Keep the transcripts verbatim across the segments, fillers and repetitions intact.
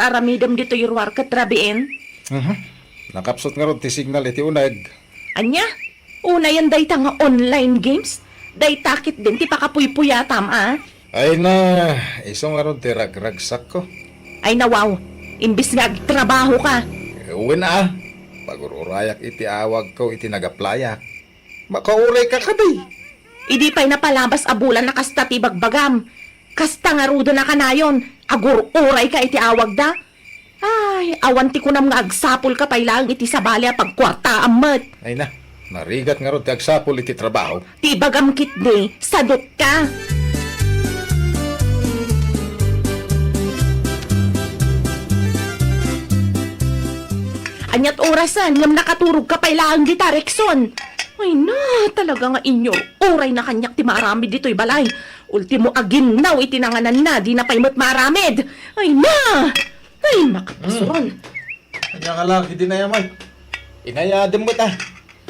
ta aramidem ditoy ruar ket rabiin? Mhm. Nakapsut ngarud ti signal iti uneg. Ania? Unayen dayta nga online games? Dayta ketdin ti pakapuypuyatam, a? Ay na, isu ngarud ti ragragsakko. Ay na, wow. Imbis nga agtrabaho ka. Wen a, pagur-urayak iti awagko iti nagaplayak. Makauray ka kadi. Idi pay napalabas a bulan a kasta ti ibagbagam. Kasta ngaruden a kanayon, agur-uray ka iti awagda. Ay, awan ti kunam nga agsapul ka pay laeng iti sabali a pagkuartaam met. Ay na, narigat ngarud ti agsapul iti trabaho. Ti ibagam ketdi, sadot ka. Aniat orasen, ngem nakaturog ka pay laeng dita, Rexon. Ay na, talaga nga inyor-uray na kaniak ti maaramid ditoy balay. Ultimo, aginnaw iti nangananna, di na pay met maaramid. Ay na! Ay, makapasuron. Hmm. Ania nga laki di nayamay? Inayadem met, a.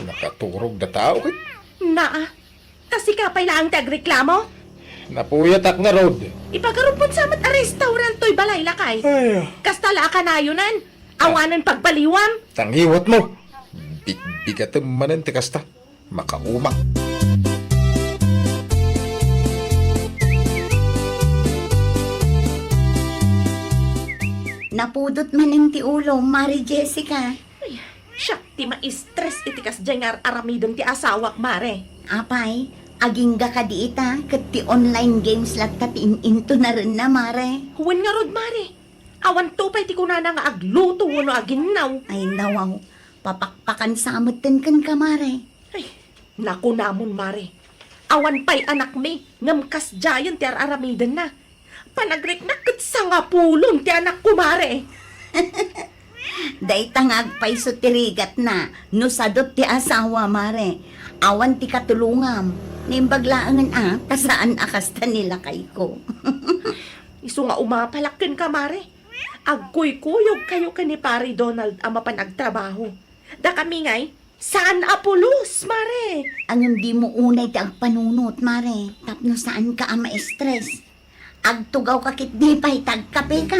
Nakaturog da tao, ket. Naa, ta sika pay laeng ti agreklamo? Napuyatak ngarud. Ipagarup met sa met a restaurant toy balay, lakay. Ay, ah. Kasta la a kanayonan. Awanen pagbaliwam. Tangiwat mo. Bigbigatem manen ti kasta. Makauma. Napudot manen ti ulo, Mare Jessica. Ay, siak ti ma-stress iti kasdiay nga ar-aramiden ti asawak, Mare. Apay, agingga kadi ita ket ti online games latta ti in-intunarenna, Mare. Wen ngarud, Mare. Awanto pay ti kunana nga agluto wenno aginnaw. Ay, nawaw. Papakpakan sa metten kenka, Mare. Ay, nakunamon, Mare. Awan pay anakmi, ngem kasdiayen ti ar-aramidenna. Panagriknak ket sangapulon ti anakko, Mare. Dayta nga agpayso ti rigatna no sadot ti asawa, Mare. Awan ti katulongam. Naimbag laengen a, ta saan a kasta ni lakayko. Isu nga umapalak kenka, Mare. Agkuykuyogkayo ken ni Pare Donald a mapan agtrabaho. Dakami ngay, saan a pulos, Mare. Ngem dimo unay ti agpanunot, Mare, tapno saanka a ma-stress. Agtugawka ketdi pay ta agkapeka.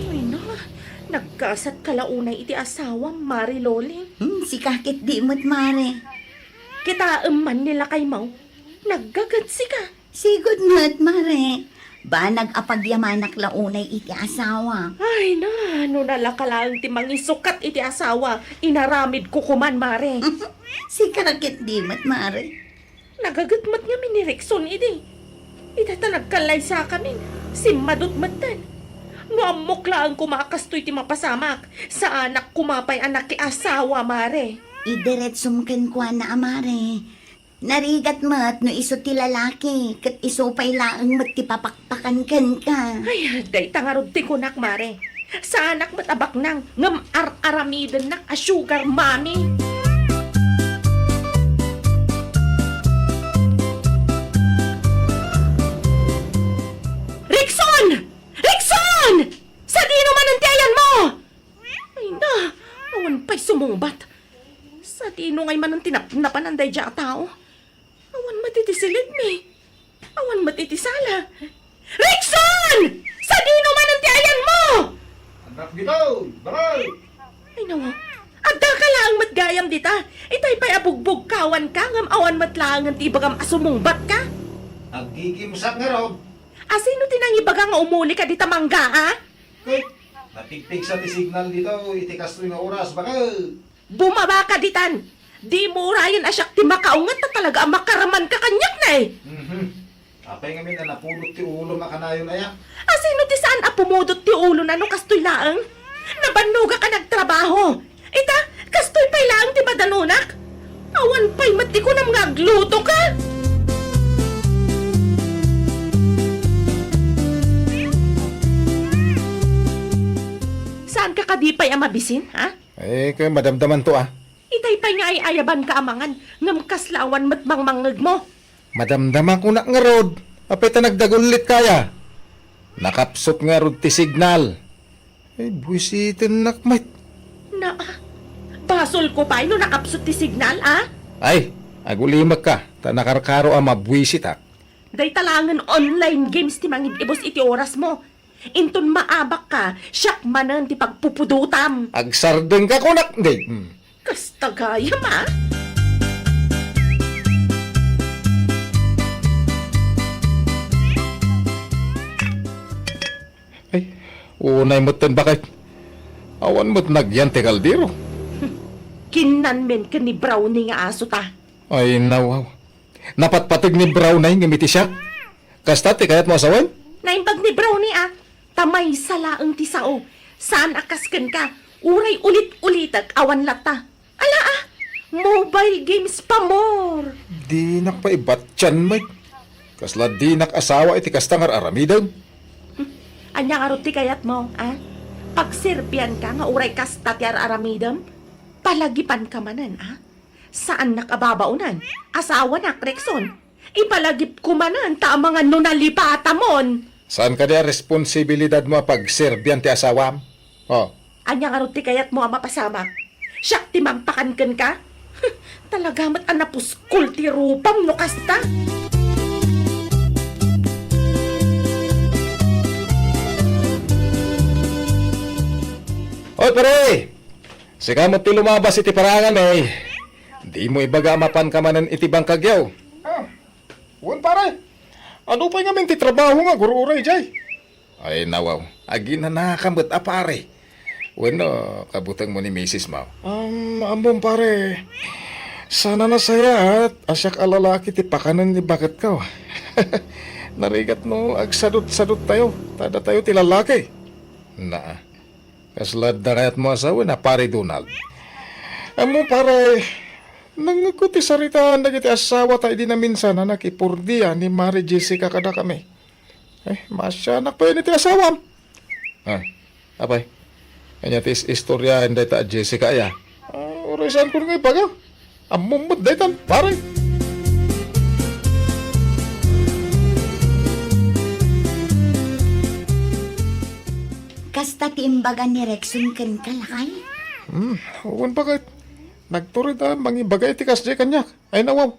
Ay na, nagkasatka la unay iti asawam, Mare Loli. Hmm, sika ketdi met, Mare. Kitaem man ni lakaymo, naggagadsika. Sigud met, Mare. Banag a pagyamanak la unay iti asawa. Ay na, no nalaka laeng ti mangisukat iti asawa, inaramidko koman, Mare. Sika ketdi met, Mare. Nagaget met ngamin ni Rexon idi. Ita ta nagkallaysakamin, simmadot metten. No ammok laeng koma a kastoy ti mapasamak, saanak koma pay a nakiasawa, Mare. Idiretsom kenkuana a Mare. Narigat met no isu ti lalaki, ket isu pay laeng met ti papakpakan kenka. Ay, dayta ngarud ti kunak, Mare. Saanak met a baknang, ngem ar-aramidennak a sugar mommy. Rexon! Rexon! Sadino manen ti ayanmo? Ay na, awan pay sumungbat. Sadino ngay manen ti napnapanan daydiay a tao? Awan met iti silidmi. Awan met iti sala. Rexon! Sadino manen ti ayanmo? Annak ditoy, baray! Ay, nawa. Addaka laeng met gayam dita. Itay pay a bugbugkawanka, ngem awan met laengen ti ibagam a sumungbatka. Aggigimsak ngarud. Asino ti nangibaga nga umulika dita mangga, a? Ket, napigpigsa ti signal dita iti kastoy nga oras, baket. Bumabaka ditan! Dimo urayen a siak ti makaunget ta talaga a makaramanka kaniak, ne? Mhm. Apay ngamin a napudot ti ulom a kanayon aya? Asino ti saan a pumudot ti ulona no kastoy laeng? Nabannogak a nagtrabaho. Ita, kastoy pay laeng ti madanunak. Awan pay met ti kunam nga aglutoka. Saanka kadi pay a mabisin, ha? Eh, kay madamdamanto, a. Itay pay nga ay-ayabanka a mangan, ngem kasla awan met mangmangngegmo. Madamdama kunak ngarud, apay ta nagdagullitka aya? Nakapsut ngarud ti signal. Ay, buisitennak met. Naa, basolko pay no nakapsut ti signal, a? Ay, Agulimekka, ta nakarkaro a mabuisitak. Dayta laengen online games ti mangib-ibus iti orasmo. Inton maabakka, siak manen ti pagpupudotam. Agsardengka kunak, day. Hmm. Kasta gayam, a. Ay, unay met ten bakit. Awan met nagyan ti kaldero. Kinnanmen ken ni Brownie nga aso ta. Ay, nawaw. Napatpateg ni Brownie ngem iti siak. Kasta ti kayatmo a sawen? Naimbag ni Brownie, a. Ta maysa laeng ti sao. Saan a kas kenka. Uray ulit-ulitek awan latta. Ala, a. Mobile games pa more. Dinak pay battian met. Kasla dinak asawa iti kasta nga ar-aramidem. Ania ngarud ti kayatmo, a? Pagserbianka nga uray kasta ti ar-aramidem? Palagipanka manen, a? Saannak a babaonan. Asawanak, Rexon. Ipalagipko manen ta amangan no nalipatamon. Saan kadi a responsibilidadmo a pagserbian ti asawam? Oh. Ania ngarud ti kayatmo a mapasamak? Siak ti mangpakan kenka? Talaga met a napuskol ti rupam no kasta. Oy, pare! Sika met ti lumabas iti parangan, eh. Dimo ibaga a mapanka manen iti bangkagyo. Ah, wen, pare. Adu pay ngamin ti trabaho nga agur-uray jay? Ay, nawaw. Aginanaka met a pare. Wenno, kabutengmo ni misis mo? Um, ammom, pare. Saan a nasayaat a siak a lalaki ti pakanen ni baketko. Narigat no agsadut-sadut tayo. Ta datayo ti lalaki. Naa. Kasla adda kayatmo a sawen a Pare Donald? Ammom, pare, nangngegko ti saritaan dagiti asawa ta idi naminsan a nakipurdia ni Mari Jessica kadakami. Eh, maasianak pay iti asawam. Ah, apay, ania ti is-istoriaen dayta a Jessica aya? Ah, uray saankon nga ibaga. Ammom met daytan, pare. Kasta ti imbaga ni Rexon kenka, lakay? Hmm, wen, bakit? Nagtured a mangibaga iti kasdiay kaniak. Ay, nawaw.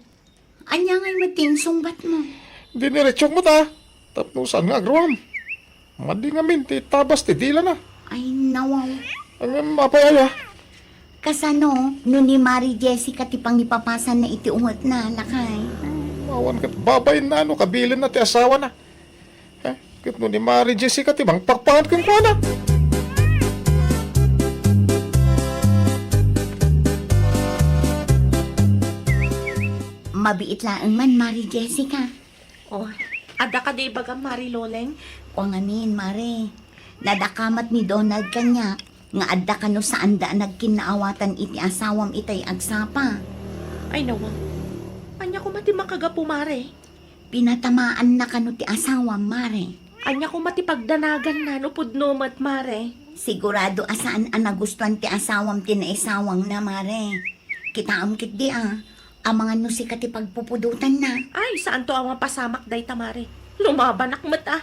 Ania ngay met ti insungbatmo? Diniretso met a. Tapno saan nga agruam? Madi ngamin ti tabas ti dilana. Ay, nawaw. Ngem apay aya? Kasano no ni Mari Jessica ti pangipapasanna iti ungetna, lakay? Hmm, awan ket babainna no kabilenna ti asawana. Eh, ket no ni Mari Jessica ti mangpakpakan kenkuana? Mabiit laeng man, Mari Jessica. Oh, adda kadi ibagam, Mari Loleng? Kua ngamin, Mare. Nadakamat ni Donald kaniak nga adda kano saanda a nagkinnaawatan iti asawam itay agsapa. Ay, nawa. Ania koma ti makagapu, Mare? Pinatamaanna kano ti asawam, Mare. Ania koma ti pagdanaganna no pudno met, Mare? Sigurado a saan a nagustuan ti asawam ti naisawangna, Mare. Kitaem ketdi a, amangan no sika ti pagpupudotanna. Ay, saanto a mapasamak dayta, Mare. Lumabanak met a.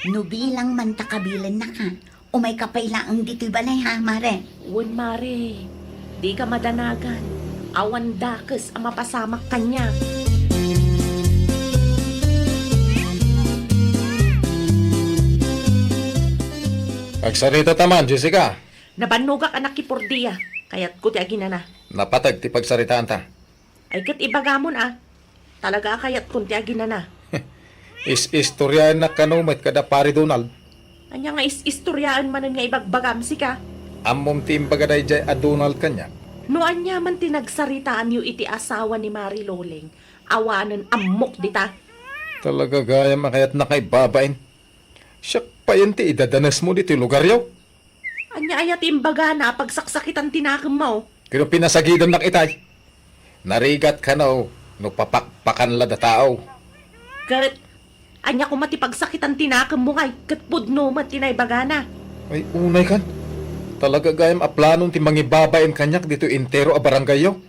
No bilang man ta kabilennaka, umayka pay laeng ditoy balay, ha, Mare? Wen, Mare. Dika madanagan. Awan dakes a mapasamak kaniak. Agsaritata man, Jessica. Nabannogak a nakipurdia. Kayatko ti aginana. Napateg ti pagsaritaanta. Ay ket ibagamon a, talaga a kayatkon ti aginana. Is-istoriaennak kano met kada Pare Donald. Ania nga is-istoriaen manen nga ibagbagam, sika? Ammom ti imbaga daydiay a Donald kaniak? No ania man ti nagsaritaanyo iti asawa ni Mari Loleng, awanen ammok dita. Talaga gayam a kayatnak nga ibabain. Siak payen ti idadanesmo ditoy lugaryo. Ania aya ti imbagana a pagsaksakitan ti nakemmo? Ket no pinasagidannak itay, narigat kano no papakpakan la da tao. Ket ania koma ti pagsakitan ti nakemmo ngay ket pudno met ti naibagana? Ay, unay kan. Talaga gayam a planon ti mangibabain kaniak ditoy entero a barangayyo.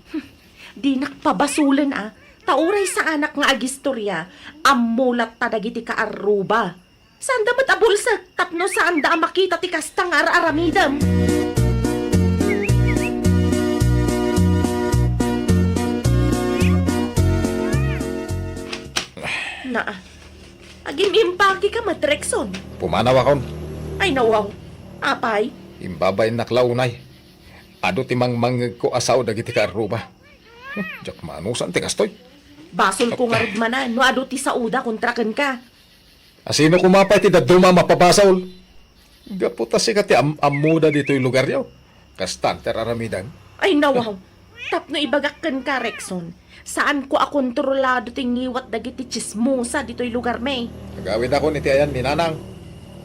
Dinak pabasolen a, ta uray saanak nga agistoria, ammo latta dagiti kaarruba. Saanda met a bulsek tapno saanda a makita ti kasta nga ar-aramidem. Naa. Agim-impake ka met, Rexon. Pumanawakon. Ay, nawaw. Apay? Imbabainnak la unay. Adu ti mangmangngegko a sao dagiti kaarruba. Diak manusan ti kastoy. Basolko ngarud manen no adu ti saoda kontra kenka. Asino koma pay ti dadduma a mapabasol? Gapu ta sika ti am-ammoda ditoy lugaryo. Kastan ti ar-aramidem. Ay, nawaw. Tapno ibagak kenka, Rexon, saanko a kontrolado ti ngiwat dagiti tsismosa ditoy lugarmi. Agawidakon iti ayanmi, Nanang.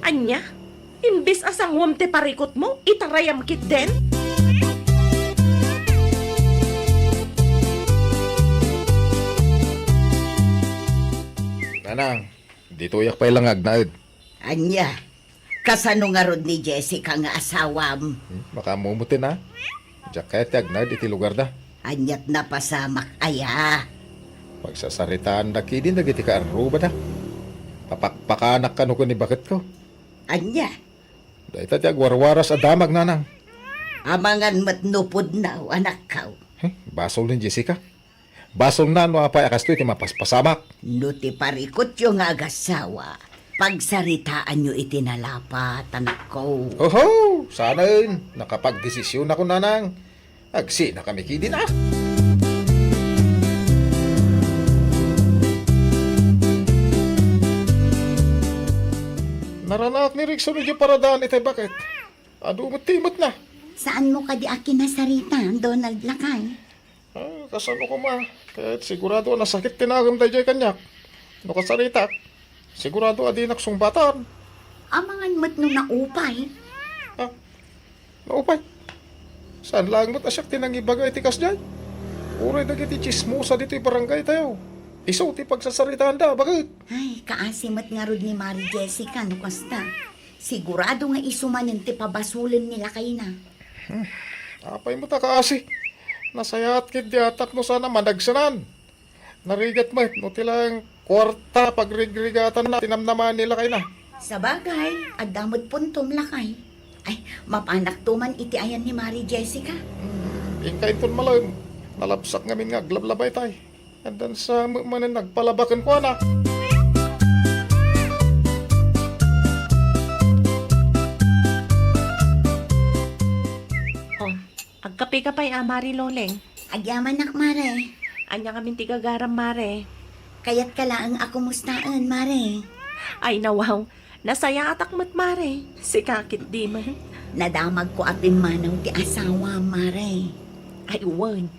Ania? Imbes a sanguem ti parikutmo, itarayam ketdin? Nanang, ditoyak pay la nga agnaed. Ania? Kasano ngarud ni Jessica nga asawam? Hmm, makaammomo ti na. Diak kayat ti agnaed iti lugarda. Aniat napasamak aya? Pagsasaritaanda ketdin dagiti kaarrubada. Papakpakanak kano ken ni baketko. Ania? Dayta ti agwarwaras a damag, Nanang. Amangan met no pudno, anakko. Hmm, basol ni Jessica. Basolna no apay a kastoy ti mapaspasamak. No ti parikutyo nga agassawa, pagsaritaanyo iti nalapat, anakko. Oho! Saanen, nakapagdesisionakon, Nanang. Agsinakami ketdin, a. Naranaak ni Rexon idiay paradaan itay baket. Adu met ti imetna. Saanmo kadi a kinasarita, Donald, lakay? Ah, kasano koma? Ket sigurado a nasakit ti nakem daydiay kaniak. No kasaritak, sigurado a dinak sungbatan. Amangan met no naupay. Ha? Naupay? Saan laeng met a siak ti nangibaga iti kasdiay? Uray dagiti tsismosa ditoy barangaytayo. Isu ti pagsasaritaanda, baket. Ay, kaasi met ngarud ni Mari Jessica no kasta. Sigurado nga isu manen ti pabasolen ni lakayna. Hmm. Apay met a kaasi? Nasayaat ketdi a tapno saan a managsanan. Narigat met no ti laeng kuarta pagrigrigatanna ti namnama ni lakayna. Sabagay, adda met puntom, lakay. Ay, mapanakto man iti ayan ni Mari Jessica. Hmm, inka inton malem. Nalabsak ngamin nga aglablabay tay. Addan sa met manen nagpalaba kenkuana. Oh, agkape ka pay a, Mari Loleng? Agyamanak, Mare. Ania ngamin ti gagaram, Mare? Kayatka laeng a kumustaen, Mare? Ay, nawaw. Nasayaatak met, Mare. Sika ketdi met. Nadamagko a pimmanaw ti asawam, Mare. Ay, wen.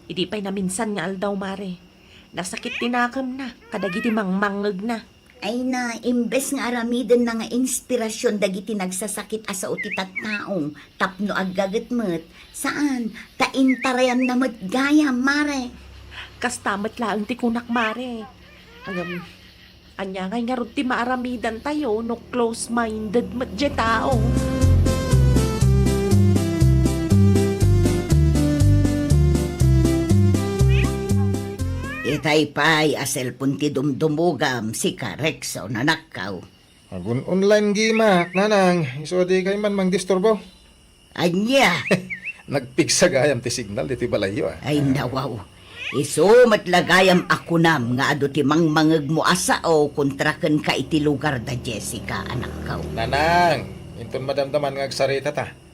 Idi pay naminsan nga aldaw, Mare. Nasakit ti nakemna kadagiti mangmangngegna. Ay na, imbes nga aramidenna nga inspirasyon dagiti nagsasakit a sao ti tattao tapno aggaget met, saan, ta intarayanna met gayam, Mare. Kasta met laeng ti kunak, Mare. Ngem, ania ngay ngarud ti maaramidantayo no close-minded met diay tao? Itay pay a cellphone ti dumdumogam, sika, Rexon, anakko. Agun-online gameak, Nanang. Isu a dikay man mangdisturbo. Ania? Nagpigsa gayam ti signal ditoy balayyo, a. Ay, nawaw. Isu met la gayam a kunam nga adu ti mangmangegmo a sao kontra kenka iti lugar da Jessica, anakko. Nanang, inton madamdaman nga agsaritata.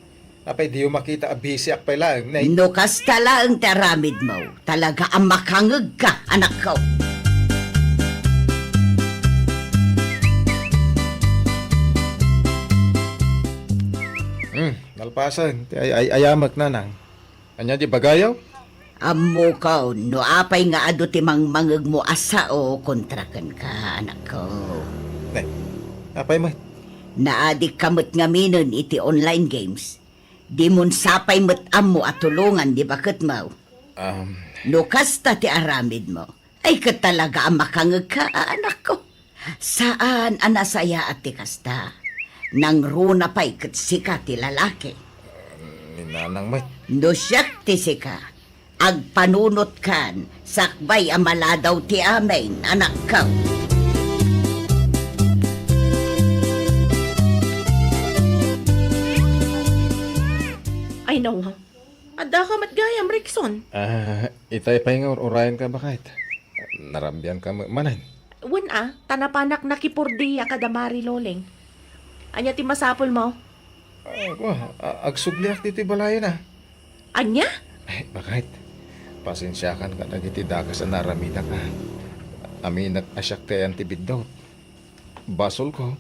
Apay, diyo makita a busyak pay laeng, nay? No kasta laeng ti aramidmo, talaga a makangegka, anakko. Hmm, nalpasen ti ay-ay-ayamek, Nanang. Ania di bagayo? Ammokon no apay nga adu ti mangmangegmo a sao kontra kenka, anakko. Ne, apay met? Naadikka met ngaminen iti online games. Dimon sapay met ammo a tulongan ni baketmo. Um. No kasta ti aramidmo, ay ket talaga a makangegka, a, anakko. Saan a nasayaat ti kasta. Nangruna pay ket sika ti lalaki. Ni Nanang met. No siak ti sika, agpanunotkan, sakbay a maladaw ti amin, anakko. Ay, nawaw. Addaka met gayam, Rexon. Ah, itay pay nga ur-urayenka, baket. Narabianka met manen. Wen a, ta napanak nakipordia kada Mari Loleng. Ania ti masapulmo? Ah, kua, a-, agsubliak ditoy balayen a. Ania? Ay, bakit? Pasensiakan kadagiti dakes a naaramidak a. Aminek a siak ti ayan ti biddut. Basolko,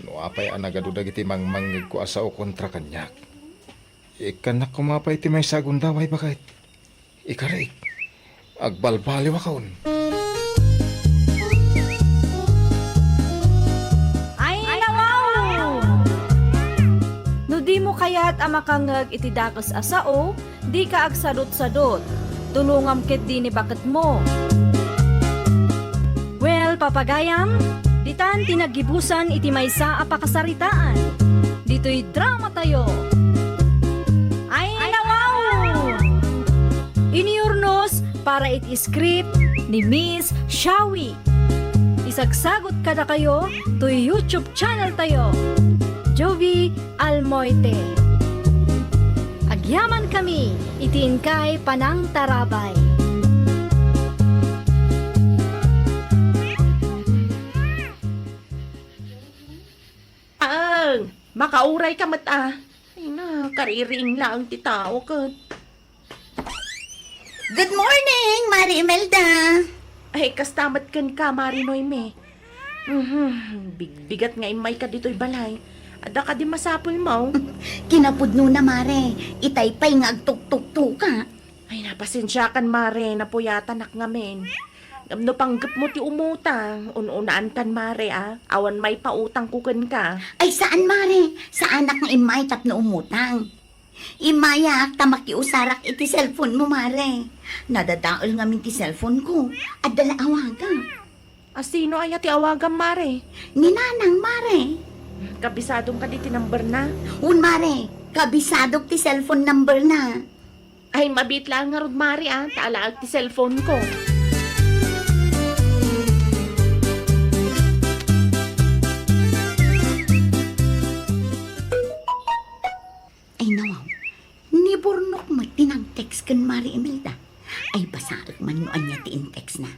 no apay a nagadu dagiti mangmangngegko a sao kontra kaniak. Ikkannak koma pay ti maysa a gundaway, bakit? Ikarik, agbalbaliwakon. Ay, nawaw! No dimo kayat a makangngeg iti dakes a sao, dika agsadutsadut. Tulongam ketdi ni baketmo. Well, papagayam, ditan ti naggibusan iti maysa a pakasaritaan. Ditoy dramatayo. Ay, nawaw! Inurnos para iti script ni Miss Shawi. Isagsagot kadakayo toy YouTube channel tayo, Jovie Almoite. Agyamankami iti inkay panangtarabay. Ang, makaurayka met a. Ay na, kaririing laeng ti tao ket. Good morning, Mari Imelda. Ay, kasta met kenka, Mari Noemi. Mhm, bigbigat nga immayka ditoy balay. Adda kadi masapulmo? Kinapudnona, Mare. Itay pay nga agtuktuktoka. Ay, napasensiakan, Mare. Napuyatanak ngamin. Ngem no panggepmo ti umutang, un-unaankan, Mare, a. Awan maipautangko kenka. Ay, saan, Mare. Saanak nga immay tapno umutang. Immayak ta makiusarak iti cellphone mo, Mare. Nadadael ngamin ti cellphone ko. Adda la awagak. A sino aya ti awagam, Mare? Ni Nanang, Mare. Kabisadom kadi ti number na? Un, Mare. Kabisadok ti cellphone number na. Ay, mabiit laeng ngarud, Mare, a. Ta alaek ti cellphone ko. Ay, nawaw. Ni Burnok met ti nang-text ken Mari Imelda. Ay, basaek man no ania ti in-text na.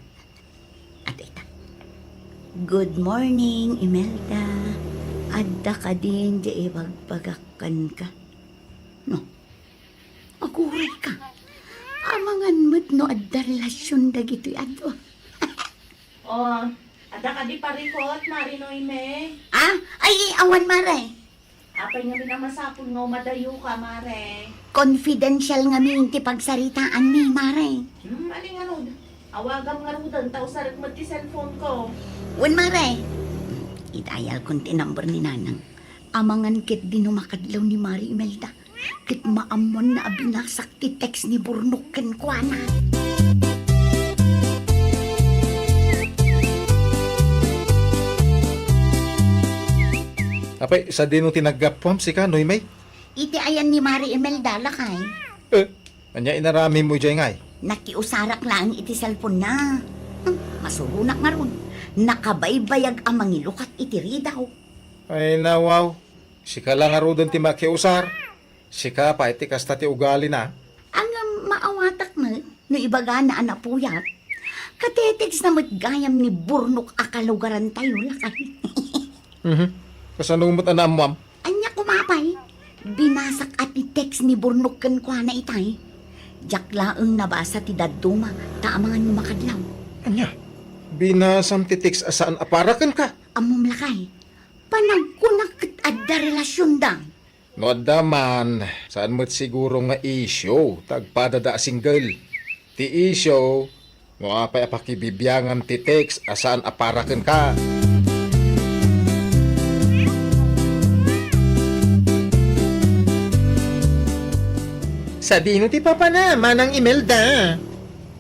Adda ita. "Good morning, Imelda. Adda kadin diay ibagbagak kenka?" No. Aguray ka. Amangan met no adda relasyon dagitoy adu. Oh, adda kadi parikot, Mari Noemi? Ah? Ay, awan, Mare. Apay ngamin a masapul nga umadayoka, Mare? Confidential ngamin ti pagsaritaanmi, Mare. Hmm, ania ngarud? Awagam ngaruden ta usarek met ti cellphone ko. Wen, Mare. Idayalkon ti number ni Nanang. Amangan ketdi no makadlaw ni Mari Imelda. Ket maammoanna a binasak ti text ni Burnok kenkuana. Apay, sadino ti naggapuam sika, Noemi? Iti ayan ni Mari Imelda, lakay. Eh, ania inaramidmo idiay ngay? Nakiusarak laeng iti cellphone na. Hmm, masuronak ngarud. Nakabaybayag a mangilukat iti ridaw. Ay, nawaw. Sika la ngaruden ti makiusar. Sika pay ti kasta ti ugalina. Ngem maawatak met no ibagana a napuyat. Katetext na met gayam ni Burnok a kalugarantayo, lakay. Mhm. Kasano met a naammoam? Ania koma pay? Binasak a ti text ni Burnok kenkuana itay. Diak laeng nabasa ti dadduma ta amangan no makadlaw. Ania? Binasam ti text a saan a para kenka? Ammom, lakay. Panagkunak ket adda relasionda. No adda man, saan met siguro nga issue ta agpadada a single. Ti issue, no apay a pakibibiangam ti text a saan a para kenka. Sadino ti papana, Manang Imelda?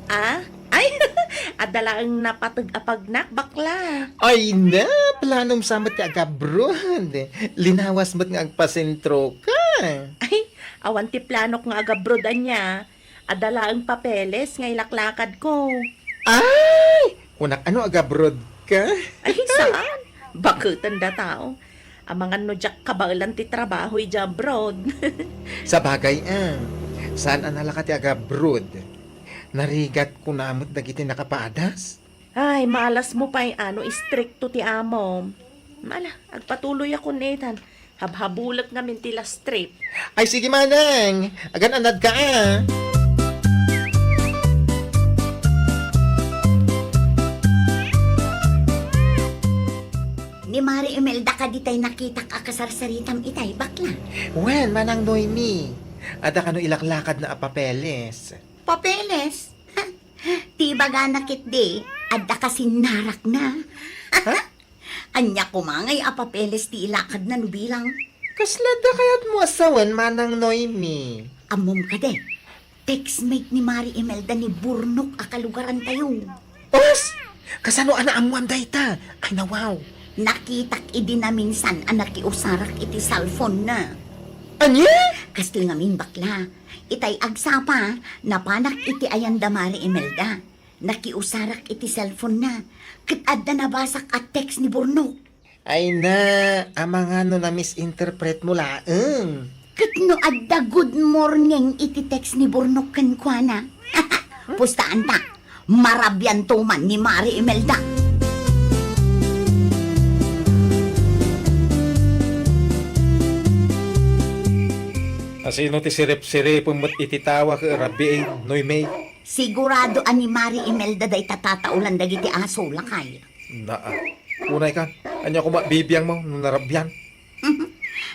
Ah? Ay, adda laeng napateg a pagnak, bakla. Ay na, planom sa met nga agabroad. Linawas met nga agpasentroka. Ay, awan ti planok nga agabroad ania. Adda laeng papeles nga ilaklakadko. Ay! Kunak, ano, agabroad ka? Ay, saan? Baketen da tao. Amangan no diak kabaelan ti trabaho idiay abroad. Sabagay, ah, saan a nalaka ti agabroad? Narigat kuna met dagiti nakapadas. Ay, malasmo pay a no istrikto ti amom. Ala, agpatuloyak, Ethan. Habhabulek ngamin ti last trip. Ay, sige, manang. Agan-anadka, a. Ni Mari Imelda kadi tay nakitak a kasarsaritam itay, bakla? Wen, Manang Noemi. Adda kano ilaklakadna a papeles? Papeles? Ti ibagana ketdi, adda kasinnarakna. Ha? Ania koma ngay a papeles ti ilakadna no bilang? Kasla adda kayatmo a sawen, Manang Noemi? Ammom kadi, textmate ni Mari Imelda ni Burnok a kalugarantayo. Os! Kasano a naammoam dayta? Ay, nawaw. Nakitak idi naminsan a nakiusarak iti cellphone-na. Ania? Kastoy ngamin, bakla. Itay agsapa, napanak iti ayan da Mari Imelda. Nakiusarak iti cellphone-na, ket adda nabasak a text ni Burnok. Ay na, amangan no na-misinterpret mo laeng. Ket no adda good morning iti text ni Burnok kenkuana, pustaanta, marabianto man ni Mari Imelda. Asino ti sirip-siripem met iti tawa ket rabii, Noemi? Sigurado a ni Mari Imelda dayta tataulan dagiti aso, lakay. Naa. Unay kan, ania koma bibiangmo no narabian?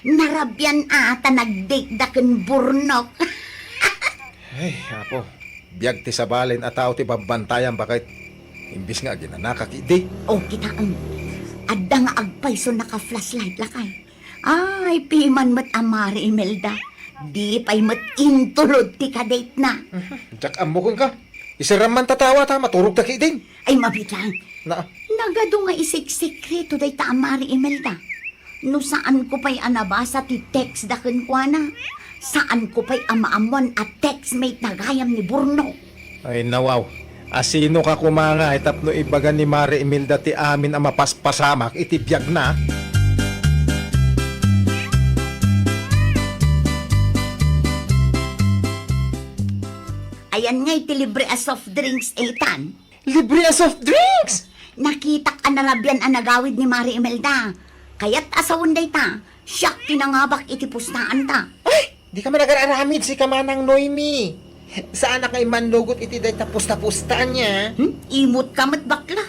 Narabian a ta nag-date da ken Burnok. Ay, apo. Biag ti sabali a tao ti bambantayan, baket. Imbis nga aginanaka ketdi. O, kitaem. Adda nga agpayso naka-flashlight, lakay. Ay, piman met a Mari Imelda. Di pay met intulod ti kadate-na. Diak ammo kenka. Iserram man ta tawa ta maturogta ketdin. Ay, mabiit laeng. Na. Nagadu nga isiksikreto dayta a Mari Imelda. No saanko pay a nabasa ti text da kenkuana, saanko pay a maammuan a textmate na gayam ni Burnok. Ay, nawaw. Asinoka koma ngay tapno ibaga ni Mari Imelda ti amin a mapaspasamak iti biagna? Ayan ngay ti libre a soft drinks, Ethan. Libre a soft drinks? Nakitak a narabian a nagawid ni Mari Imelda. Kayat a sawen dayta, siak ti nangabak iti pustaanta. Ay, dika man agar-aramid, sika, Manang Noemi. Saanak nga immannugot iti dayta pusta-pusta ania. Hmm? Imutka met, bakla.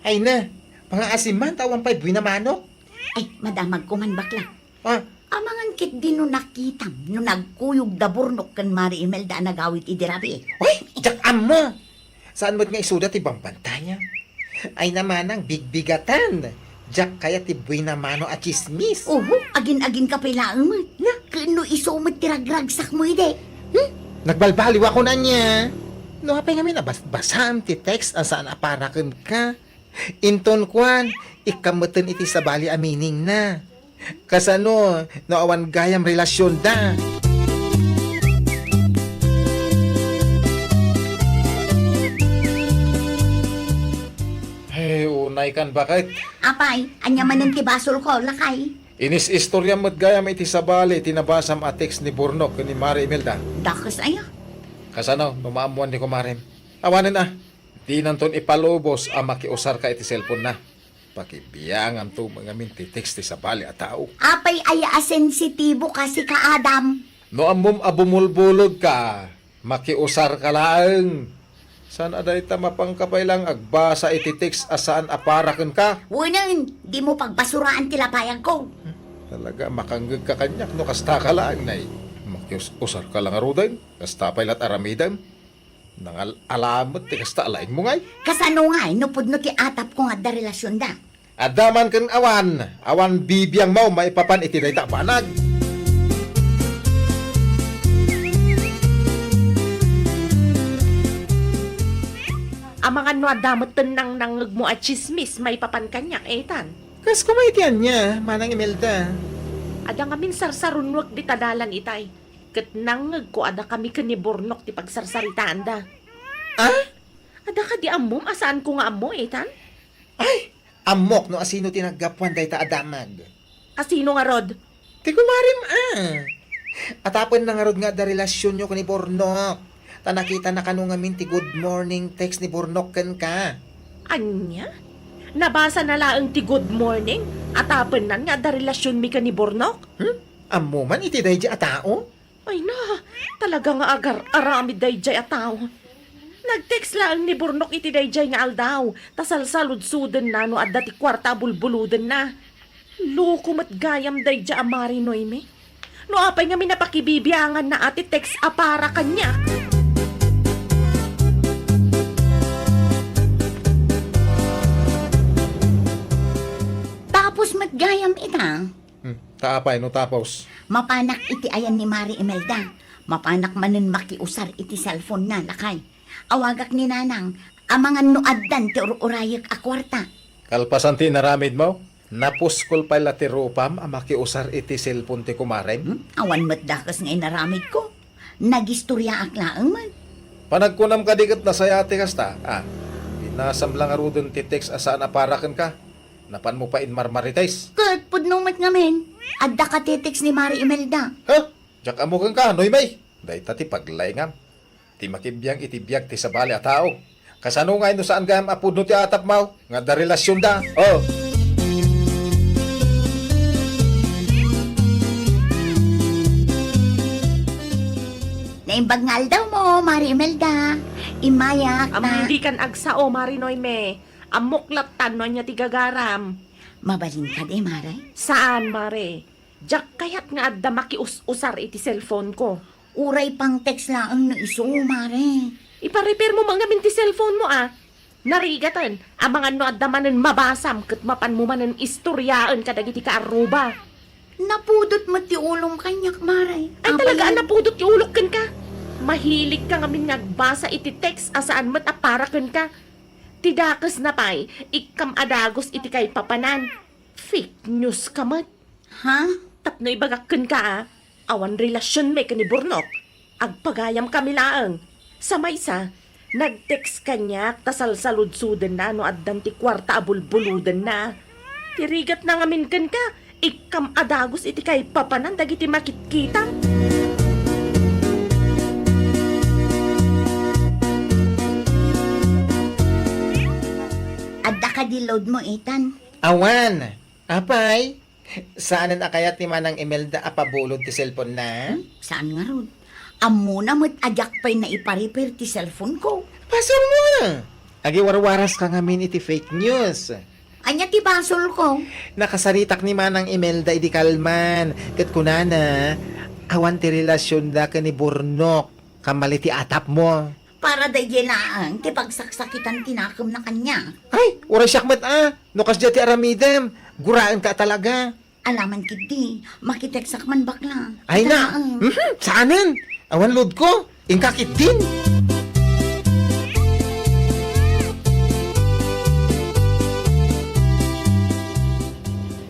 Ay na, pangaasim man ta awan pay buina manok. Ay, madamagko man, bakla. Ah. Amangan ketdi no nakitam no nagkuyog da Burnok ken Mari Imelda a nagawid idi rabii. Ay, diak ammo. Saan met nga isuda ti bambantayan? Ay na, manang, bigbigatan. Diak kayat ti buena mano a tsismis. Oho, agin-aginka pay laeng met. Na? Ken no isu met ti ragragsakmo idi. Hmm? Nagbalbaliw a kunana. No apay ngamin a bas-, basaem ti text a saan a para kenka? Inton kuan, ikkam metten iti sabali a meaningna. Kasano no awan gayam relasionda? Ay, unay kan, baket. Apay, ania manen ti basolko, lakay? Inis-istoriam met gayam iti sabali ti nabasam a text ni Burnok ken ni Mari Imelda. Dakes aya? Kasano no maammuan ni kumarem? Awanen a, dinanton ipalubos a makiusarka iti cellphone-na. Pakibianganto met ngamin ti text ti sabali a tao. Apay aya a sensitibo ka, sika, Adam? No ammom a bumulbulodka, makiusarka laeng. Saan a dayta mapanka pay laeng agbasa iti text a saan a para kenka? Wenen, dimo pagbasuraan ti lapayagko. Talaga, makangngegka kaniak no kastaka laeng, nay. Makius-usarka la ngaruden, kasta pay la't aramidem. Nangal-ala met ti kasta a laingmo ngay. Kasano ngay no pudno ti atapko nga adda relasionda? Adda man ken awan, awan bibiangmo maipapan iti dayta a banag. Amangan no adda met ten nangnangngegmo a tsismis maipapan kaniak, Ethan. Kas koma iti ania, Manang Imelda? Adda ngamin sarsarunnuek dita dalan itay. Ket nangngegko a dakami ken ni Burnok ti pagsarsaritaanda. Ah? Adda kadi ammom a saanko nga ammo, Ethan? Ay, ammok no asino ti naggapuan dayta a damag. Asino ngarud? Ti kumarem a. Atapenna ngarud nga adda relasionyo ken ni Burnok. Ta nakitana kano ngamin ti good morning text ni Burnok kenka. Ania? Nabasana laeng ti good morning a tapennan nga adda relasionmi ken ni Burnok? Hmm? Ammo man iti daydiay a tao? Ay na, talaga nga agar-aramid daydiay a tao. Nag-text laeng ni Burnok iti daydiay nga aldaw, ta salsaludsodenna no adda ti kuarta a bulbulodenna. Loko met gayam daydiay a Mari Noemi. No apay ngamin a pakibibianganna a ti text a para kaniak? Tapos met gayam ita. Hmm, ta apay no tapos? Mapanak iti ayan ni Mari Imelda. Mapanak manen makiusar iti cellphone-na, lakay. Awagak ni Nanang, amangan no addan ti ur-urayek a kuarta. Kalpasan ti inaramidmo, napuskol pay la ti rupam a makiusar iti cellphone ti kumarem? Hmm? Awan met dakes nga inaramidko. Nagistoriaak laeng man. Panagkunam kadi ket nasayaat ti kasta? Ah, binasam la ngaruden ti text a saan a para kenka. Napanmo pay inmarmarites. Ket pudno met ngamin, adda ka ti text ni Mari Imelda. Ha? Diak ammo kenka, Noemi. Dayta ti paglaingam. Ti makibiang iti biag ti sabali a tao. Kasano ngay no saan gayam a pudno ti atapmo nga adda relasionda? Oh. Naimbag nga aldawmo, Mari Imelda. Immayak ta. Ammo dikan agsao, Mari Noemi. Ammok latta no ania ti gagaram. Mabalin kadi, Mare? Saan, Mare. Diak kayat nga adda makius-usar iti cellphone-ko. Uray pang-text laeng no isu, Mare. Ipa-repair-mo man ngamin ti cellphone-mo, a. Narigaten, amangan no adda manen mabasam ket mapanmo manen istoriaen kadagiti kaarruba. Napudot met ti ulom kaniak, Mare. Ay, talaga a napudot ti ulok kenka. Mahiligka ngamin nga agbasa iti text a saan met a para kenka. Ti dakesna pay, ikkam a dagus iti kaipapanan. Fake news ka met. Ha? Tapno ibagak kenka, a, awan relasionmi ken ni Burnok. Agpagayamkami laeng. Sa maysa, nag-text kaniak ta salsaludsodenna no addan ti kuarta a bulbulodenna. Ti rigatna ngamin kenka, ikkam a dagus iti kaipapanan dagiti makitkitam. Adda kadi load-mo, Ethan? Awan. Apay? Saanen a kayat ni Manang Imelda a pabulod ti cellphone-na? Hmm, saan ngarud? Ammona met a diak pay naipa-repair ti cellphone-ko. Basolmo! Agiwarwaraska ngamin iti fake news. Ania ti basolko? Nakasaritak ni Manang Imelda idi kalman, ket kunana, awan ti relasionda ken ni Burnok. Kammali ti atapmo. Para daydiay laeng ti pagsaksakitan ti nakemna kaniak. Ay, uray siak met a, no kasdiay ti aramidem, guraenka talaga. Alaman ketdi, makitekstak man bakla. Ay na. Ita laeng. Mhm, saanen? Awan load-ko. Inka ketdin.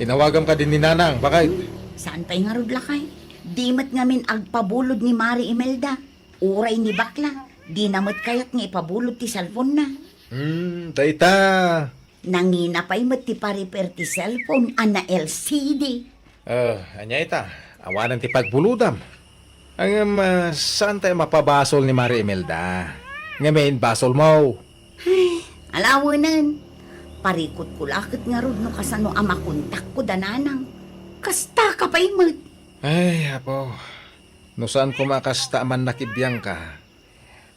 Inawagam kadi ni Nanang, bakay? Hmm, saan pay ngarud, lakay? Di met ngamin agpabulod ni Mari Imelda. Uray ni bakla, dina met kayat nga ipabulod ti cellphone-na. Hmm, dayta. Nangina pay met ti pa-repair ti cellphone a na-L C D. Ah, ania ita? Awanen ti pagbulodam. Ngem, ah, saan tayo mapabasol ni Mari Imelda? Ngamin, basolmo. Ay, alawenen. Parikutko la ket ngarud no kasano a makontakko da Nanang. Kasta ka pay met. Ay, Apo. No saan koma a kasta a mannakibiangka,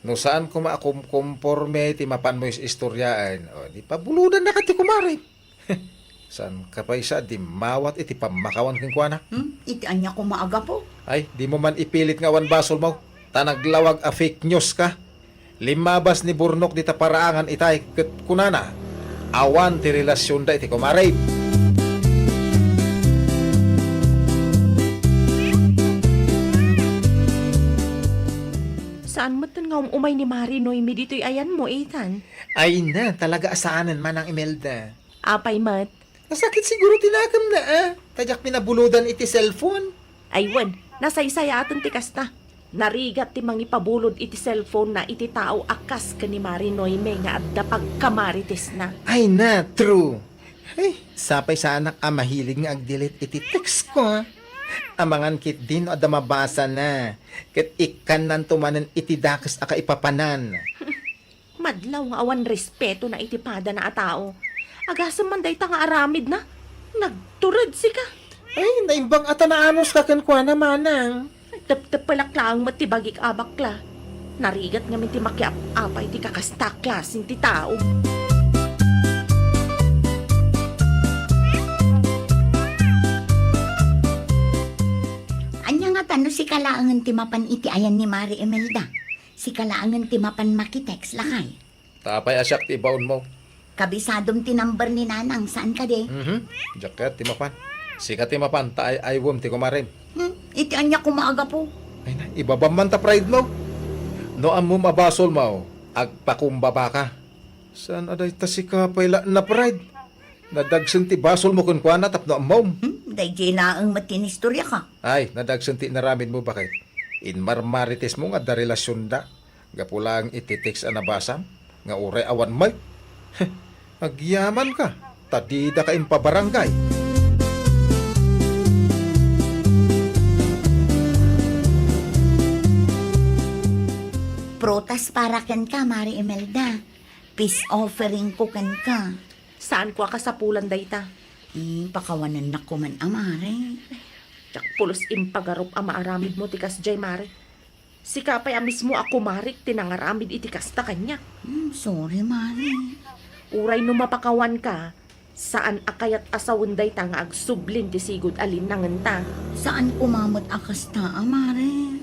no saan koma a kumkomporme ti mapanmo is-istoriaen, o, di pabulodannaka ti kumarem. Saan ka pay sa dimmawat iti pammakawan kenkuana? Hmm? Iti ania koma a gapu? Ay, dimo man ipilit nga awan basolmo, ta naglawag a fake news ka. Limmabas ni Burnok dita paraangan itay ket kunana, awan ti relasionda iti kumarem. Saan metten nga um-umay ni Mari Noemi ditoy ayanmo, Ethan? Ay na, talaga a saanen, Manang Imelda. Apay met? Nasakit siguro ti nakemna, a. Ta diak pinabulodan iti cellphone. Ay wen, nasaysayaten ti kasta. Narigat ti mangipabulod iti cellphone-na iti tao a kas ken ni Mari Noemi nga adda pagkamaritesna. Ay na, true. Ay, sapay saanak a mahilig nga ag-delete iti text-ko, a. Amangan ketdi no adda mabasana, ket ikkannanto manen iti dakes a kaipapanan. Madlaw nga awan respetona iti padana a tao. Agasem man dayta nga aramidna. Nagtured sika. Ay, naimbag a ta naanuska kenkuana, manang. Teptepelak laeng met ti bagik a bakla. Narigat ngamin ti makiap-apay ti kakasta a klaseng ti tao. Ania ngata no sika laengen ti mapan iti ayan ni Mare Imelda? Sika laengen ti mapan makitext, lakay? Ta apay a siak ti ibaonmo? Kabisadom ti number ni Nanang, saan kadi? Mhm. Diak kayat ti mapan. Sika ti mapan, ta ay-aywem ti kumarem. Hmm, iti ania koma a gapu? Ay na, ibabam man ta pride mo. No ammom a basolmo, agpakumbabaka. Saan a dayta sika pay la na pride? Nadagsen ti basolmo kenkuana tapno ammom. Hmm, daydiay laeng met ti inistoriaka. Ay, nadagsen ti inaramidmo, baket. Inmarmaritesmo nga adda relasionda. Gapu laeng iti text a nabasam, nga uray awan met. Agyamanka, ta didaka impabarangay. Prutas para kenka, Mare Imelda. Peace offering ko kenka. Saanko a kasapulan dayta. Hmm, pakawanennak koma a, Mare. Diak pulos impagarup a maaramidmo ti kasdiay, Mare. Sika pay a mismo a kumarik ti nangaramid iti kasta kaniak. Hmm, sorry, Mare. Uray no mapakawanka, saan a kayat a sawen dayta nga agsublin ti sigud a linnangenta. Saan koma met a kasta a, Mare.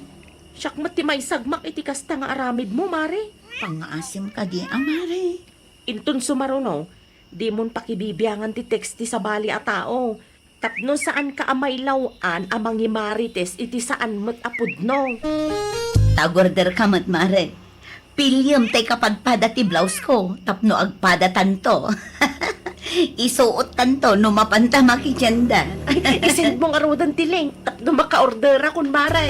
Siak met ti maisagmak iti kasta nga aramidmo, Mare. Pangngaasim kadi a, Mare. Inton sumaruno, dimon pakibibiangan ti text ti sabali a tao. Tapno saanka a mailaw-an a mangimarites iti saan met a pudno. Ta agorderka met, Mare. Piliem tay kapadpada ti blouse ko tapno agpadatanto. Isuottanto no mapanta makitienda. Ay, isendmo ngaruden ti link tapno makaorderakon, Mare.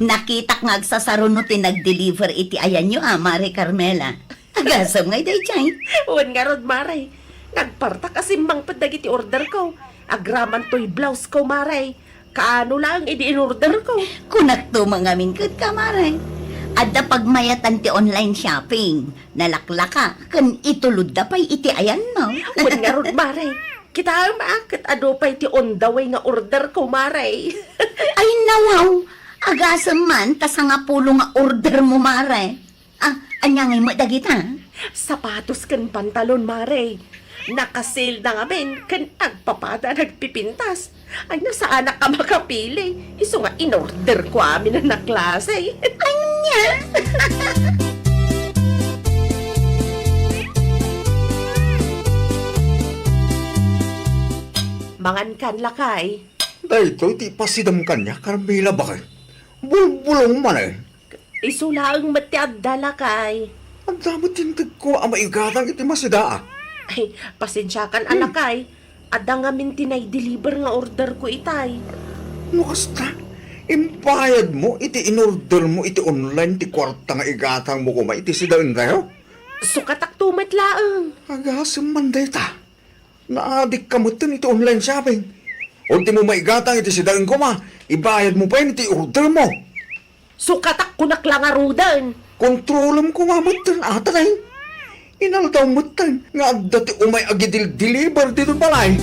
Nakitak nga agsasaruno ti nag-deliver iti ayanyo a, Mare Carmela. Agasem ngay daydiay? Wen ngarud, Mare. Nagpartak a simmangpet dagiti order ko. Agraman toy blouse ko, Mare. Kaano laeng idi in-order ko? Kunakto mangamin ket ka, Mare. Adda pagmayatan ti online shopping. Nalaklaka ken itulodda pay iti ayanmo. Wen ngarud, Mare. Kitaem a ket adu pay ti on the way nga order ko, Mare. Ay, nawaw! Agasem man ta sangapulo nga order mo, Mare. Ah, ania ngay met dagita? Sapatos ken pantalon, Mare. Naka-sale na ngamin ken agpapada nagpipintas. Ania, saanak a makapili. Isu nga in-order ko amin a klase. Ania? Mangan kan, lakay. Daytoy ti ipasidam kaniak, Carmela, baket. Bulbulong man, eh. Isu laeng met ti adda, lakay. Adda met ti intedko a maigatang iti masida, ah. Ay, pasensiakan a, hmm, lakay. Adda ngamin ti naideliver nga order ko itay. No kasta, imbayadmo iti inordermo iti online ti kuarta nga igatangmo koma iti sidaentayo? Sukatakto met laeng. Agasem man dayta. Naadikka metten iti online shopping. Ultimo maigatang iti sidaen koma, ibayadmo pay iti ordermo. Sukatak kunak la ngaruden. Kontrolem koma metten, atay. Inaldaw metten nga adda ti umay agidil-deliver ditoy balay.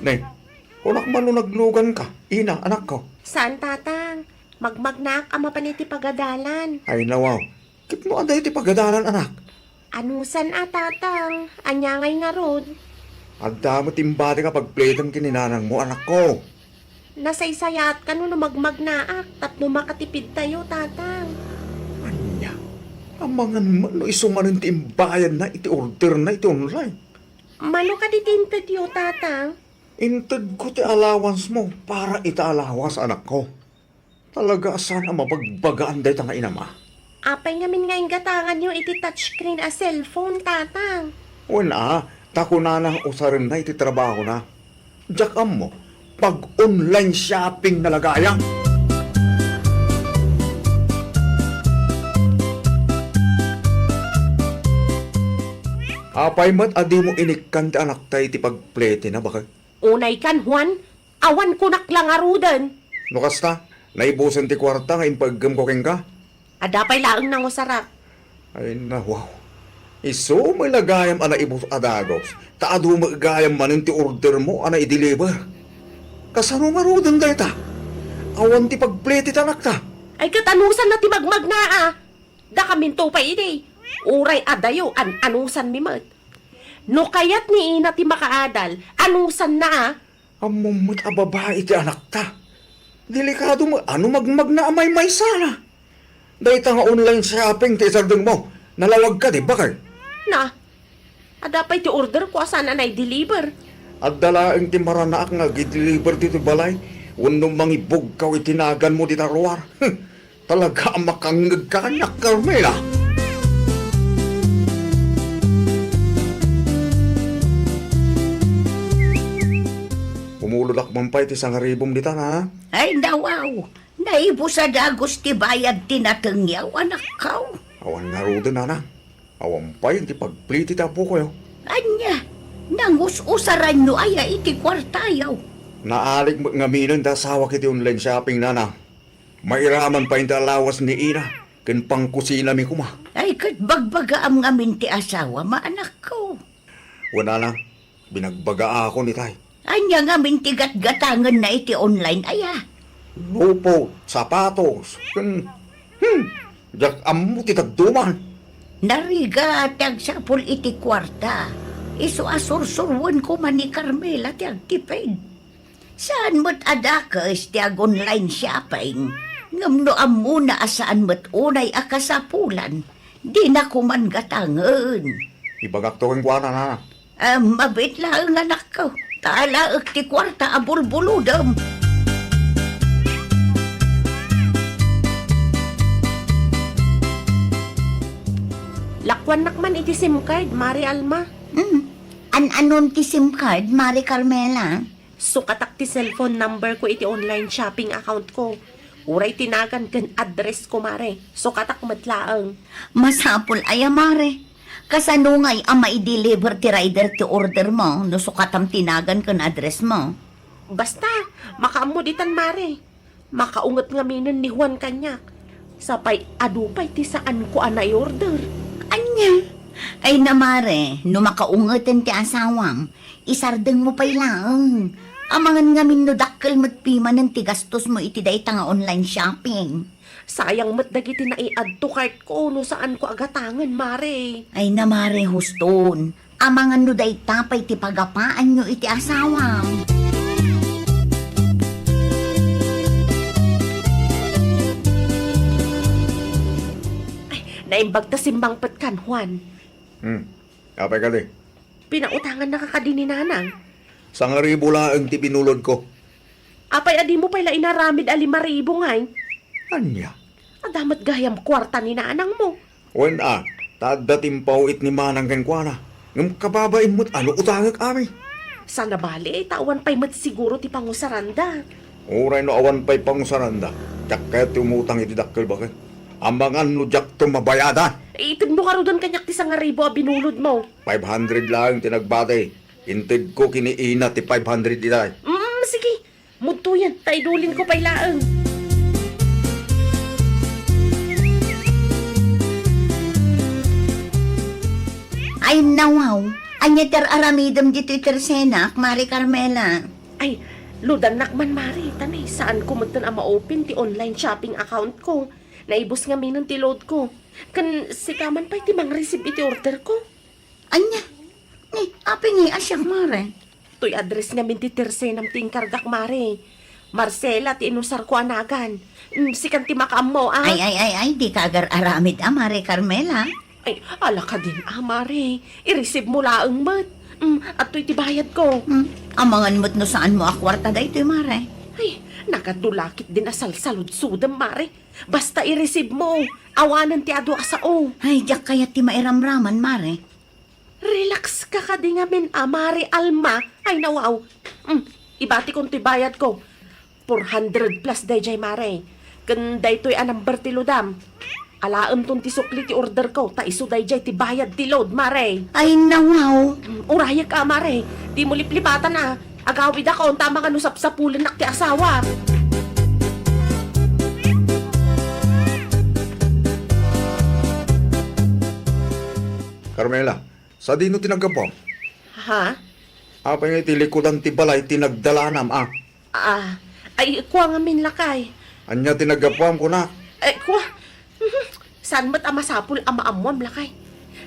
Ne, kunak man no nagluganka, ina, anakko. Saan, tatang. Magmagnaak a mapan iti pagadalan. Ay, nawaw. Ket no adda iti pagadalan, anak? Anusan a, tatang. Ania ngay ngarud? Adda met imbadik a pagpletem ken ni nanangmo, anakko. Nasaysayaatka no, no magmagnaak tapno makatipidtayo, tatang. Ania? Amangan met no isu manen ti imbayadna iti orderna iti online. Mano kadi ti intedyo, tatang? Intedko ti allowance mo para ita allowance, anakko. Talaga a saan a mabagbagaan dayta nga inama. Apay ngamin nga inggatanganyo iti touchscreen a cellphone, tatang? Wen a, ta kunana nga usarenna iti trabahona. Diak ammo, pag-online shopping na la gayam. Apay met a dimo inikkan ti anakta iti pagpletina, baket? Unay kan, Juan, awan kunak la ngaruden. No kasta, naibusen ti kuarta nga impaeggem ko kenka. Adda pay laeng nangusarak. Ay, nawaw. Isu met la gayam a naibus a dagus, ta adu met gayam manen ti order mo a naideliver. Kasano ngaruden dayta? Awan ti pagplete ti anakta. Ay, ket anusan na ti magmagna a? Dakaminto pay idi. Uray adayo, an-anusanmi met. No kayat ni ina ti makaadal, anusanna a? Ammom met a babai ti anakta. Delikado met a no magmagna a maymaysana. Dayta nga online shopping ti isardengmo, nalawag kadi, baket? Na, adda pay ti order ko a saan a naideliver. Adda laeng ti maranaak nga agideliver ditoy balay wenno mangibugkaw iti naganmo dita ruar. Talaga a makangngegka kaniak, Carmela. Pumulodak man pay ti sangaribom dita, nana. Ay, nawaw. Naibus a dagus ti bayad ti natengyaw, anakko. Awan ngaruden, nana. Awan pay ti pagplete ti apokoyo. Ania, nangus-usaranyo aya iti kuartayo? Naalik met ngaminen ti asawak iti online shopping, nana. Mairaman pay ti alawas ni ina ken pangkusinami koma. Ay, ket bagbagaam ngamin ti asawam, anakko. Wen, nana, binagbagaakon itay. Ania ngamin ti gatgatangenna iti online aya? Lupot, sapatos, ken, hmm, diak ammo ti dadduma. Narigat ti agsapul iti kuarta. Isu a sursuroen koma ni Carmela ti agtipid. Saan met a dakes ti ag-online shopping, ngem no ammona a saan met unay a kasapulan, dina koman gatangen. Ibagakto kenkuana, nana. Ah, mabiit laeng, anakko, ta alaek ti kuarta a bulbulodem. Lakuannak man iti SIM card, Mare Alma. Hmm. An-anom ti SIM card, Mare Carmela? Sukatak ti cellphone number ko iti online shopping account ko. Uray ti nagan ken address ko, Mare. Sukatak met laeng. Masapul aya, Mare? Kasano ngay a maideliver ti rider ti order mo no sukatam ti nagan ken address mo? Basta, makaammo ditan, Mare. Makaunget ngaminen ni Juan kaniak. Sapay adu pay ti saanko a nai-order. Ania? Ay na, Mare, no makaungeten ti asawam, isardengmo pay laeng. Amangan ngamin no dakkel met pimanen ti gastosmo iti dayta nga online shopping. Sayang met dagiti nai-add to cart ko no saanko a gatangen, Mare. Ay na, Mare, huston. Amangan no dayta pay ti pagapaanyo iti asawam. Ay, naimbag ta simmangpet kan, Juan. Hmm. Apay kadi? Pinautangannaka kadi ni Nanang? Sangaribu laeng ti binulodko. Apay a dimo pay la inaramid a lima ribu ngay? Ania? Adda met gayam kuarta ni nanangmo. Wen a, ta adda ti impaw-it ni manang kenkuana. Ngem kababain met a no utangek amin. Saan a bali, ta awan pay met siguro ti pangusaranda. Uray no awan pay pangusaranda, diak kayat ti umutang iti dakkel baket. Amangan no diakto mabayadan. Itedmo ngaruden kaniak ti sangaribu a binulodmo. Five hundred laeng ti nagbati. Intedko ken ni ina ti five hundred itay. Mm, sige. Mudtoyen, ta idulinko pay laeng. Ay, nawaw. Ania ti ar-aramidem ditoy tersenak, Mare Carmela? Ay, loadannak man, Mare. Ta nay, saanko metten a ma-open ti online shopping account ko. Naibus ngaminen ti load ko. Ken sika man pay ti mangreceive iti order ko. Ania? Ni, apay ngay a siak, Mare? Toy address ngamin ti tersenam ti inkargak, Mare. Marcela ti inusarko a nagan. Mm, sikan ti makaammo, a? Ay, ay, ay, ay, dika agar-aramid, a, Mare Carmela. Ay, ala kadin, a, Mare. I-receive mo laeng met. Mm, adtoy ti bayad ko. Hmm, amangan met no saanmo a kuarta daytoy, Mare. Ay, nagadu la ketdin a salsaludsodem, Mare. Basta i-receive mo. Awanen ti adu a sao. Ay, diak kayat ti mairamraman, Mare. Relax ka kadi ngamin a, Mare Alma. Ay, nawaw. Mm, ibatikon toy bayad ko. Four hundred plus dayjay, Mare. Ken daytoy a number ti loadam. Alaemton ti sukli ti orderko, ta isu daydiay ti bayad ti load, Mare. Ay, nawaw. Urayek a, Mare. Dimo liplipatan a. Agawidakon ta amangan no sapsapulennak ti asawa. Carmela, sadino ti naggapuam? Ha? Apay nga iti likudan ti balay ti nagdalanam, a? Ah, ay, kua ngamin, lakay. Ania ti naggapuam, kuna? Ay, kua. Saan met a masapul a maammoam, lakay?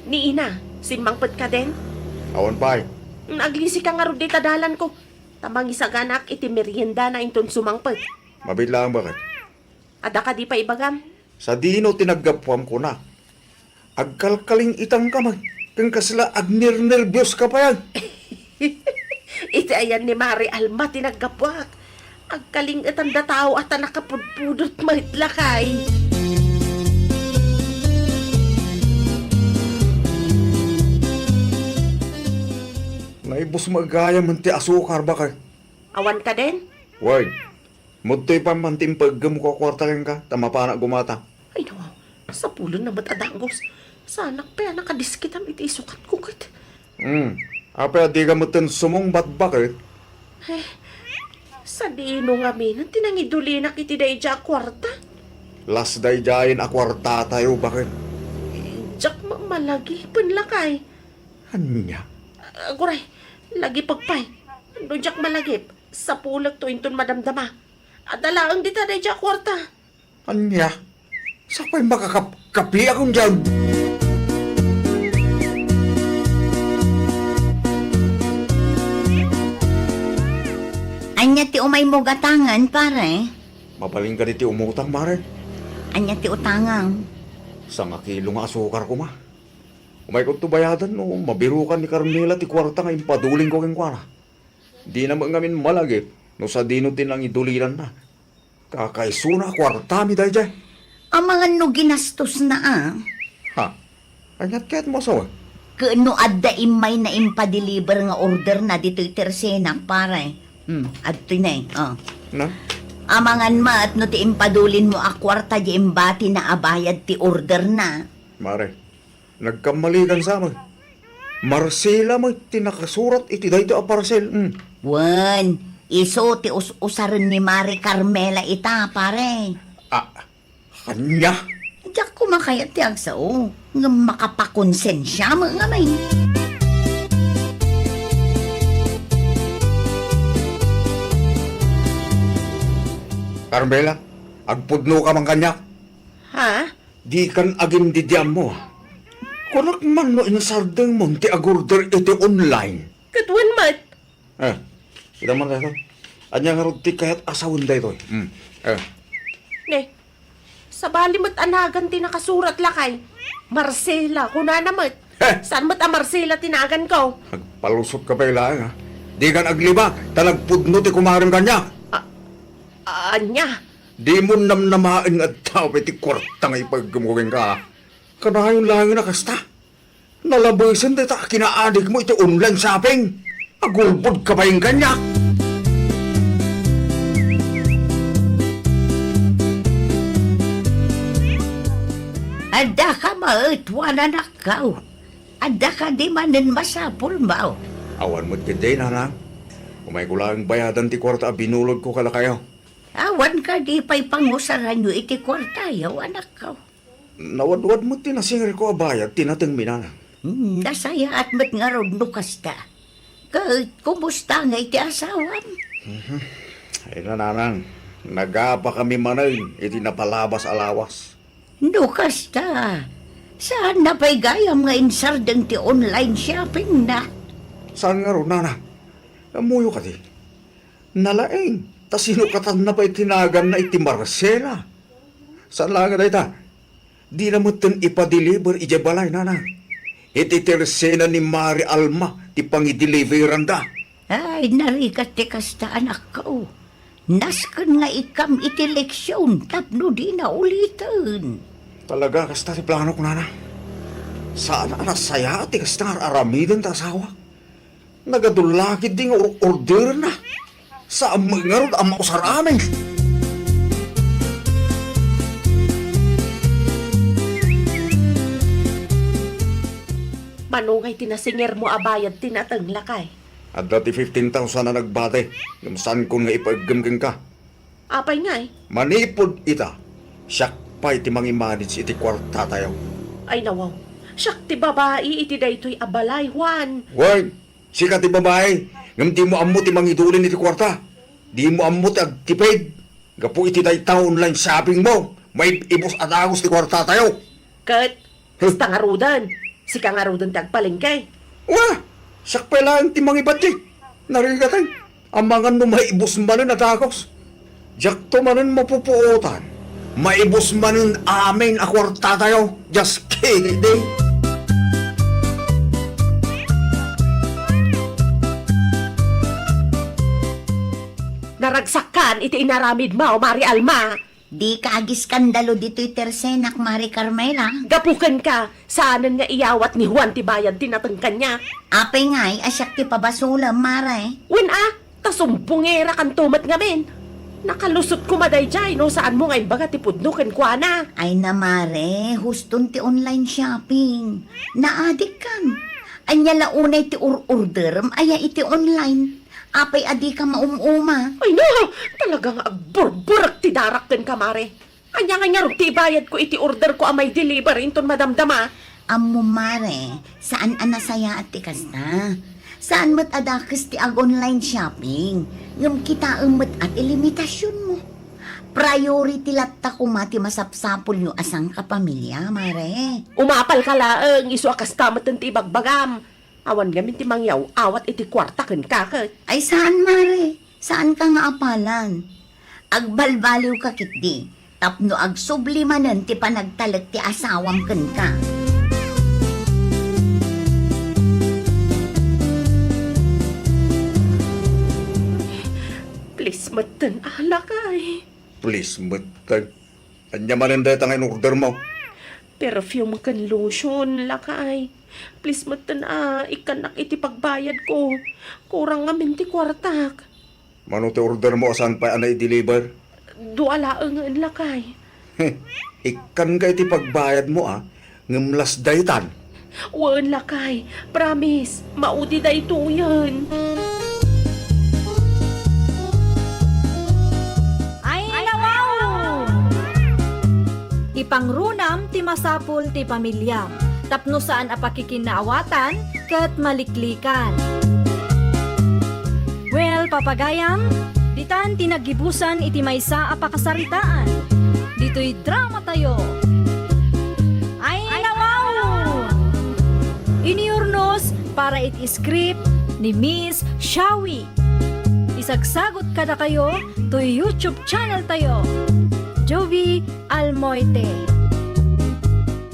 Ni ina, simmangpetka den? Awan pay. Aglisika ngarud dita dalanko. Ta mangisaganak iti meriendana inton sumangpet. Mabiit laeng, baket. Adda kadi pay ibagam? Sadino ti naggapuam, kuna? Agkalkaling-itangka met, ken kasla agnernerbios ka pay, ay. Iti ayan ni Mare Alma ti naggapuak. Agkaling-itan da tao a ta nakapudpudot met, lakay. Naibus met gayam ti asukar, baket. Awan ka den? Wen. Mudtoy pay man ti impaeggem ko a kuarta kenka, ta mapanak gumata. Ay, no. Sapulenna met a dagus. Saanak pay a nakadiskitam iti isukatko ket. Hmm. Apay a dika metten sumungbat, baket? Eh, sadino ngamin ti nangidulina iti daydiay a kuarta? Las daydiayen a kuartatayo, baket? Eh, diak ma-, malagipen, lakay. Ania? Aguray, lagipek pay. No diak malagip, sapulekto inton madamdama. Adda laeng dita daydiay a kuarta. Ania? Sapay makakapkapiakon diay. Ania ti umaymo gatangen, pare? Mabalin kadi ti umutang, Mare? Ania ti utangam? Sangakilo nga asukar koma. Umayko to bayadan no mabirukan ni Carmela ti kuarta nga impadulingko kenkuana. Dina met ngamin malagip no sadino ti nangidulinanna. Kakaisuna a kuartami daydiay. Amangan no ginastosna a. Ha? Aniat kayat mo, asawa? Ken no adda immay na impadeliver nga orderna ditoy tersenak, pare. Hmm, adtoy ne, oh. Na? Amangan met no ti impadulinmo a kuarta di imbatina a bayad ti orderna. Mare, nagkammalikan sa met. Marcela met ti nakasurat iti daytoy a parcel. Hmm. Wen, isu ti us-usaren ni Mare Carmela ita, pare. Ah, ania? Diak koma kayat ti agsao, ngem makapakonsensia met ngamin. Carmela, agpudno ka man kaniak. Ha? Dikan agindidiammo. Kunak man no insardengmon ti agorder iti online. Ket wen met. Eh, kita man dayta. Ania ngarud ti kayat a sawen daytoy? Hmm. Eh. Ne, sabali met a nagan ti nakasurat, lakay. Marcela, kunana met. Eh! Saan met a Marcela ti naganko? Agpalusotka pay laeng, ha? Dikan aglibak, ta nagpudno ti kumarem kaniak. A-, ania? Dimo namnamaen nga adda pay ti kuarta nga ipaeggem kenka. Kanayon laeng a kasta. Nalabesen dayta a kinaadikmo iti online shopping. Agulbodka pay kaniak. Addaka met, wen, anakko. Adda kadi manen masapulmo? Awan met ketdi, nanang. Umayko laeng bayadan ti kuarta a binulodko kadakayo. Awan kadi pay pangusaranyo iti kuartayo, anakko? Nawadwad met ti nasingirko a bayad ti natengmi, nanang. Hmm, nasayaat met ngarud no kasta. Ket kumusta ngay ti asawam? Mhm. Ay, nanang, nagapakami manen iti napalabas a lawas. No kasta, saanna pay gayam nga insardeng ti online shoppingna? Saan ngarud, nanang? Ammoyo kadi? Nalaing, ta sinukatanna pay ti naganna iti Marcela. Saan laeng a dayta? Dina metten ipadeliver idiay balay, nanang. Iti tersena ni Mare Alma ti pangideliveranda. Ay, narigat ti kasta, anakko. Nasken nga ikkam iti leksion tapno dina uliten. Talaga, kasta ti planok, nanang. Saan a nasayaat ti kasta nga ar-aramiden ta asawa. Nagadulla ketdi nga or-, orderenna. Saan met ngarud a mausar amin. Ania ngay ti nasingermo a bayad ti nateng, lakay? Adda ti fifteen thousand a nagbati, ngem saankon nga ipaeggem kenka. Apay ngay? Manipud ita, siak pay ti mangimanage iti kuartatayo. Ay, nawaw. Siak ti babai iti daytoy a balay, Juan. Wen, sika ti babai, ngem dimo ammo ti mangidulin iti kuarta. Dimo ammo ti agtipid. Gapu iti dayta online shopping mo, maib-ibus a dagus ti kuartatayo. Ket, hmm, kasta ngaruden, sika ngaruden ti agpalengke. Wa, siak pay laeng ti mangibudget. Narigaten, amangan no maibus manen a dagus. Diakto manen mapupuotan. Maibus manen amin a kuartatayo. Just kidding. Naragsakkan iti inaramidmo, Mari Alma. Dika agiskandalo ditoy tersenak, Mari Carmela. Gapu kenka, saanen nga iyawat ni Juan ti bayad ti nateng kaniak. Apay ngay a siak ti pabasolem, Mare? Wen a, ta sumbongerakanto met ngamin. Nakalusot koma daydiay no saanmo nga imbaga ti pudno kenkuana. Ay na, Mare, huston ti online shopping. Naadikkan. Ania la unay ti ur-orderem aya iti online? Apay a dika maum-uma? Ay na, talaga nga agburburek ti darak kenka, Mare. Ania ngay ngarud ti ibayadko iti orderko a mai-deliver inton madamdama? Ammom, Mare, saan a nasayaat ti kasta. Saan met a dakes ti ag-online shopping, ngem kitaem met a ti limitasionmo. Priority latta koma ti masapsapulyo a sangkapamilia, Mare. Umapalka laeng, isu a kasta metten ti ibagbagam. Awan ngamin ti mangyaw-awat iti kuarta kenka ket. Ay saan, Mare. Saanka nga apalan. Agbalbaliwka ketdi tapno agsubli manen ti panagtalek ti asawam kenka. Please metten, a, lakay. Please metten. Ania manen dayta nga in-ordermo? Perfume ken lotion, lakay. Please metten a, ikkannak iti pagbayadko. Kurang ngamin ti kuartak. Mano ti ordermo a saan pay a nai-deliver? Dua laengen, lakay. Heh, ikkanka iti pagbayadmo a, ngem last daytan. Wen, lakay. Promise, maudi daytoyen. Ay, nawaw! Ipangrunam ti masapul ti pamiliam tapno saan a pakikinnaawatan ket maliklikan. Well, papagayam, ditan ti naggibusan iti maysa a pakasaritaan. Ditoy drama tayo. Ay, nawaw! Iniurnos para iti script ni Miss Shawi. Isagsagut kadakayo toy YouTube channel tayo, Jovi Almoite.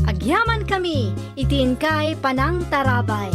Agyaman kami iti inkay panangtarabay.